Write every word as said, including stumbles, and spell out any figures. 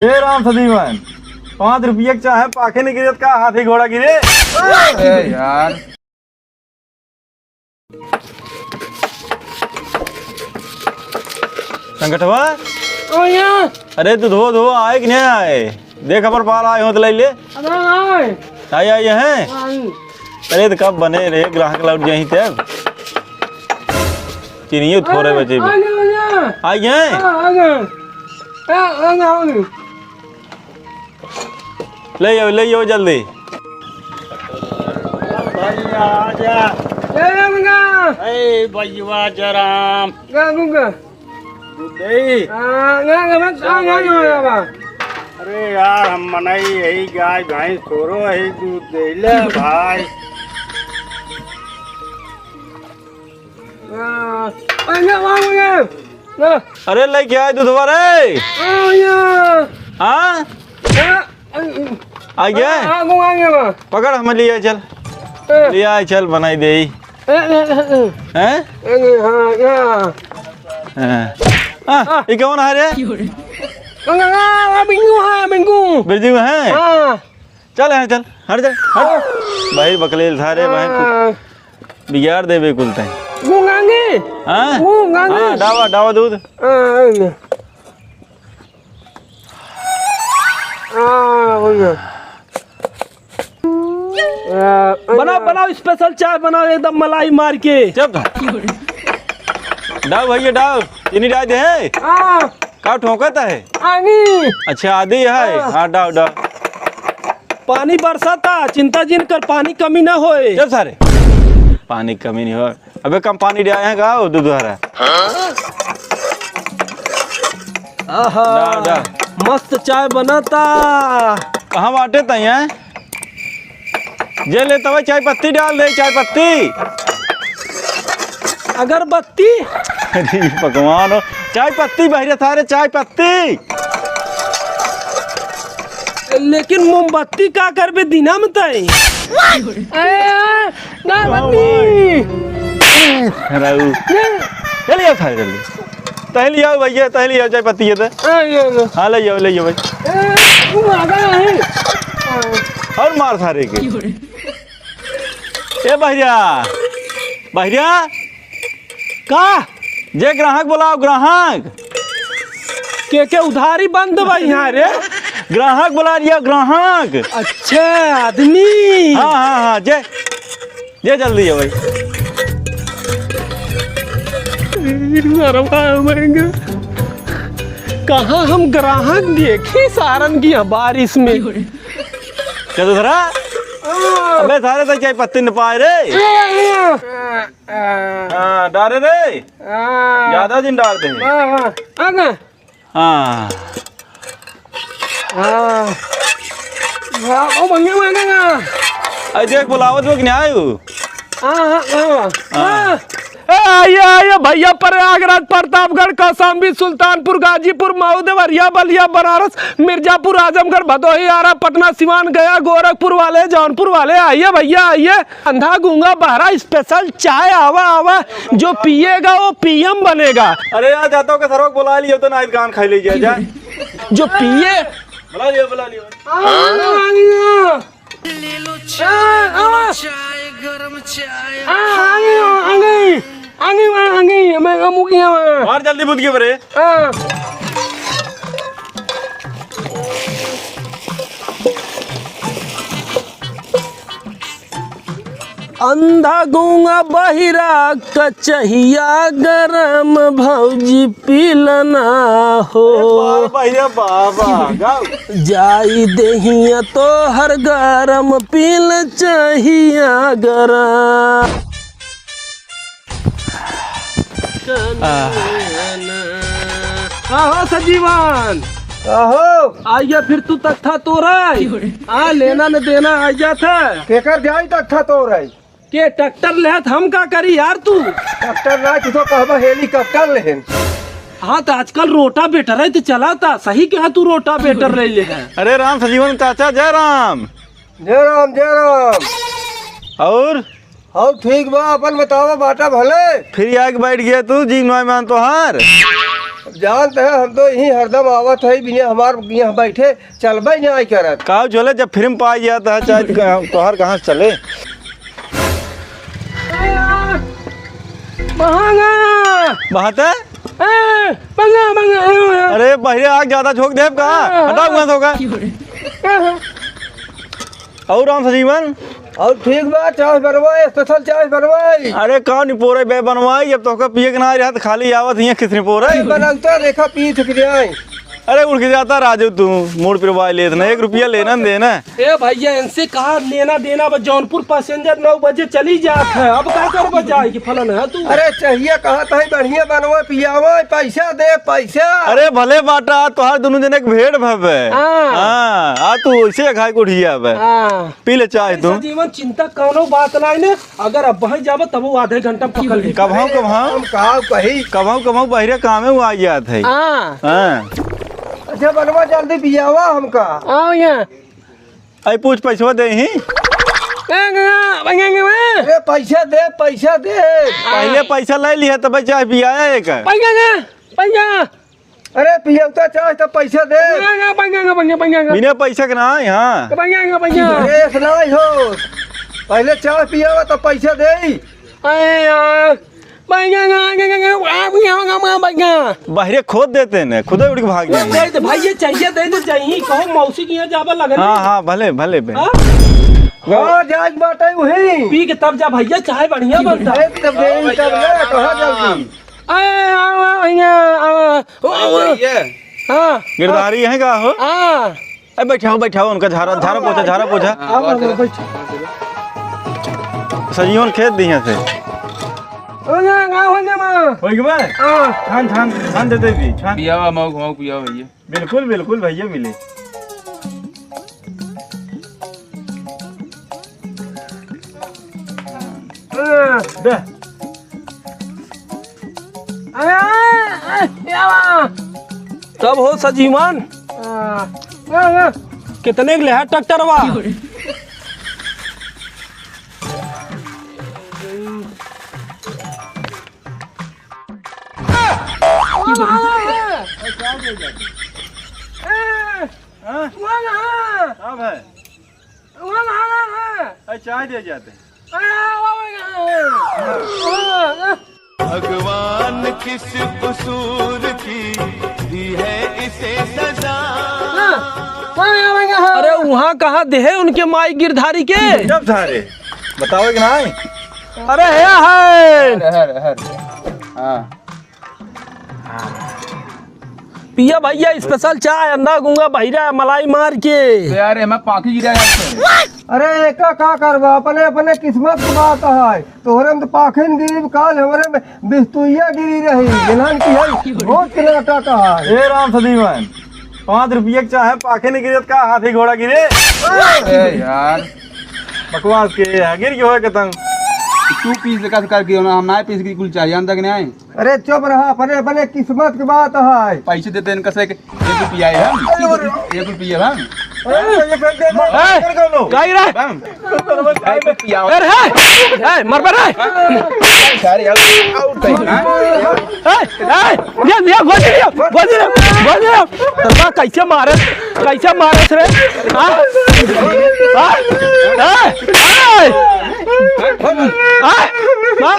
ए राम सजीवन, पाँच रुपया के चाहे पाखे नहीं गिरत का, हाथी घोड़ा गिरे? ए यार। संगठवा? ओ या। अरे तू धो धो आए कि नहीं आए? देख, अपर पाल आए हो तो ले ले। अरे आए। आई, आई हैं? आई। अरे तो कब बने रहे, ग्राहक लौट जाही तब। चीनियो थोड़े अरे, बचे बे। आ गया, आ गया। आई हैं? हाँ, आ गया। आ, आ गया, आ गया। ले आओ, ले आओ जल्दी। भैया, आजा। ए, ए, भैया। ए, भैया, जराम। गा, गा, गा। दूध देई? आ, गा, गा, बस, आ, गा, गा, गा, गा। अरे यार, हम मनई यही गाय, भैंस, थोरो यही दूध देई। ले भाई। आ, आ, गा, गा, गा। गा। अरे, लेके आए दूधवा रे। आ, या। हाँ? आ, आ, आ गया? आ, आ, गो आ गया बा। पकड़, हमें ले आए, चल। ए। ले आए, चल, बनाई दे। ए, ए, ए, ए। हैं? ए, ए, हाँ, या। हाँ। आ, आ। ये कौन है रे? आ, आ, आ, बिंगू है, बिंगू। बिरजू है? हाँ। चल यहाँ, चल, हट जा, हट। भाई बकलेल सारे, भाई को हाँ। बिगाड़ देबे कुल तैं। गूंगांगे? हाँ? गूंगांगे? हाँ, डावा, डावा दूध। हाँ, हाँ। हाँ, हो गया। हाँ, बनाओ, हाँ। बनाओ, special चाय बनाओ, एकदम मलाई मार के। चुप। डाव भैया, डाव। चीनी डाल दे है। हाँ। का ठोकत है? पानी। अच्छा, आदि है। हाँ। हाँ, डाव, डाव। पानी बरसता, चिंता जिन कर, पानी कमी ना होए। चुप सारे। पानी कमी नहीं हो। अबे कम पानी डाय है का, वो दूध हरा। आहा, डाव, डाव। मस्त चाय बनता। कहाँ बाटे तैं हैं? जे ले तवे चाय पत्ती डाल दे, चाय पत्ती। अगरबत्ती? अरे भगवान हो, चाय पत्ती बहिरे थारे, चाय पत्ती। लेकिन मोमबत्ती का करबे दिना में तई? अरे, अगरबत्ती। रहू। ये। चल यार, थारे जल्दी। तहली आओ भैया, तहली आओ, चाय पत्ती है तो। हाँ, ये लो। हाँ, ले आओ, ले आओ भाई। ए, तू आ गया है। और मार सारे के। ए बहिरिया, बहिरिया। का? जे ग्राहक बोलाओ, ग्राहक। के, के उधारी बंद बा यहाँ रे? ग्राहक बोला लिया, ग्राहक। अच्छा, आदमी। हाँ, हाँ, हाँ, जे। ये जल्दी है भाई। अरे बाबा, महंगा। कहाँ हम ग्राहक देखी सारन की यहाँ बारिश में। क्या तो धरा? अबे सारे तो चाय पत्ती न पाए रे। हाँ, डारे रे। ज्यादा दिन डाल दे। हाँ। हाँ। हाँ। हाँ, ओ भैया, मैं ना। आई देख, बुलावत लोग नहीं आयु। हाँ, हाँ, हाँ। हाँ। हाँ। ए, आइए, आइए भैया, प्रयागराज, प्रतापगढ़, कौशाम्बी, सुल्तानपुर, गाजीपुर, मऊ, देवरिया, बलिया, बनारस, मिर्जापुर, आजमगढ़, भदोही, आरा, पटना, सिवान, गया, गोरखपुर वाले, जौनपुर वाले, आइए भैया, आइए। अंधा गूंगा बहरा special चाय, आवा, आवा, जो पिएगा वो पीएम बनेगा। अरे यार, जाता हूँ कि सरवा को बुला लियो तो ना, कान खाई ले जा, जा। जो पिए बुला लियो, बुला लियो। आ, आ, आ, आ। ले लो चाय, आ, आ। चाय, गरम चाय। आ, आ गई, आ गई, आ गई, आ गई, मैं मुखिया। मार जल्दी बुद के बरे। आ। अंधा गूंगा बहिरा कचहिया गरम भौजी पीलना हो। अरे बाबा, ये बाबा, गाओ। जाई देहिया तोहर गरम पील चहिया गरम। आह। आहो सजीवन। आहो। आइया फिर तू तख्ता तोड़े। आ लेना न देना आ जात है। केकर जाई तख्ता तोड़े? के ट्रैक्टर लेहत हम का करी यार तू? ट्रैक्टर ना, तू तो कहबा helicopter लेहन। हाँ, तो आजकल रोटावेटर है तो चलाता, सही कहा तू रोटावेटर ले ले है। अरे राम सजीवन चाचा, जय राम। जय राम, जय राम। और? और ठीक बा, अपन बतावा, बाटा भले? फिर आके बैठ गया तू, जी नौमान तोहार। जानत है, हम तो यहीं हरदम आवत है, बिना हमार यहाँ बैठे चलबे नहीं करत। का चले, जब फिल्म पाई जाता है, चाहे क-, तोहर कहाँ से चले? महंगा। महते? ए, महंगा, महंगा, महंगा। अरे, बहिरे आग ज्यादा झोंक देब का? हाँ, हटाओ हाँ। वहाँ से होगा। हाँ, हाँ। और राम सजीवन? और ठीक बा, चाय बनवाई, special चाय बनवाई। अरे, का निपोरे बे बनवाई, जब तोहका पिए के ना रहा, तो खाली आवत हियाँ खिस निपोरे। अरे, बनौता देखा, पी थक जाए। अरे उड़ के जाता राजू, तू मूड पिरवाए लेत ना, एक रुपया लेना न देना। ए भैया, इनसे कहा लेना देना बा, जौनपुर passenger नौ बजे चली जात है, अब का करबा जाए कि फलन है तू? अरे चाहिए कहा तही बढ़िया बनवा पियावा, पैसा दे पैसा। अरे भले बाटा, तोहार दुनू जने के भेंट भवे। हाँ। हाँ, आ तू ऐसे खाए कुढ़िया बे। हाँ। पी ले चाय तू। सजीवन चिंता कौनो बात ना है ने, अगर अब वहीं जाबो तब वो आधे घंटा में पकड़ ले। कबहू, कबहू। हम का कही? कबहू, कबहू बहिरे कामे वो आ जात है। हाँ। हाँ। अच्छा बनवा जल्दी पियावा हमका। आओ यहाँ। आई पूछ पैसवा दे ही। अरे पैसा दे, पैसा दे। पहले पैसा ले लिया तब चाय पियाया एक। पैसा दे, पैसा। अरे पियौता चाह तो पैसा दे। ना, ना, पंगा, ना, पंगा, पंगा, ना। बिना पैसा के ना, हाँ। तो पंगा, ना, पंगा। अरे ऐसा ना हो। पहले चाह पियावा तो पैसा दे। अरे यार, पंगा, ना, ना, ना, ना, आप यहाँ का मैं पंगा। बाहरे खोद देते ने, खुदे उड़ के भाग जाएंगे। दे दे भाई, ये चाहिए, दे दे, चाहिए। कहो मौसी के यहाँ जाबा लगन। हाँ, हाँ, भले, भले, भले। हाँ? हाँ, जाए के बाटे वही। पी के तब जा भैया, चाय बढ़िया बनता। ए, तब दे, तब ले, कहाँ जाओगी? आए, आवा, भैया, आवा। ओ, आवा। भैया। हाँ। गिरधारी हैं का हो? हाँ। ए, बैठाओ, बैठाओ, उनका झारा, झारा पोछा, झारा पोछा। हाँ, आवा, आवा, बैठ। सजीवन खेत दिए से। ओ, ना, ना, हो जा, माँ। हो गया बा? हाँ। छान, छान, छान दे दे दी, छान। पियावा, मऊ, मऊ पियावा भैया। बिल्कुल, बिल्कुल भैया मिले। दे। तब हो सजीवन? कितने के लेहा ट्रैक्टरवा? हाँ? का भाई? अरे चाय दे जाते हैं। भगवान किस कसूर की दी है इसे सजा। अरे वहाँ कहाँ देहे उनके माई गिरधारी के? जब धारे बतावे कि नहीं? अरे है, है। अरे, अरे, अरे। हाँ। पिया भैया special चाय, अंधा गूंगा बहिरा मलाई मार के। तो यार, एमा पाखी गिरा है। अरे, एका का करबा, अपने, अपने किस्मत के बात है। तोहरे में तो पाखिन गिरी, काल हमरे में बिस्तुइया गिरी रही। जिन्हन की है, बहुत नाटक है। ए राम सजीवन, पाँच रुपये के चाहे पाखिन गिरे, का हाथी घोड़ा गिरे? ए यार। बकवास के, गिर के होए कतंग। तू पीस लेकर कर गिरो ना, हम ना पीस की कुल चाय, अंदर के नहीं आए। अरे चुप रहा, अपने, अपने किस्मत के बात है। पैसे देते इनका से एक, एक रुपया है हम, अरे, अरे। एक रुपया है हम। अरे, ये कर दे, ए, कर दो। का गिरा? हम। एक रुपया है। अरे, है, है, मर पर है। सारे यार, आउट है, हाँ? ए, ए, ये, ये, गोली लियो, गोली लियो, गोली लियो। तोरा कैसे मारत, कैसे मारत रे? हाँ? हाँ? ए, ए। हाँ? हाँ?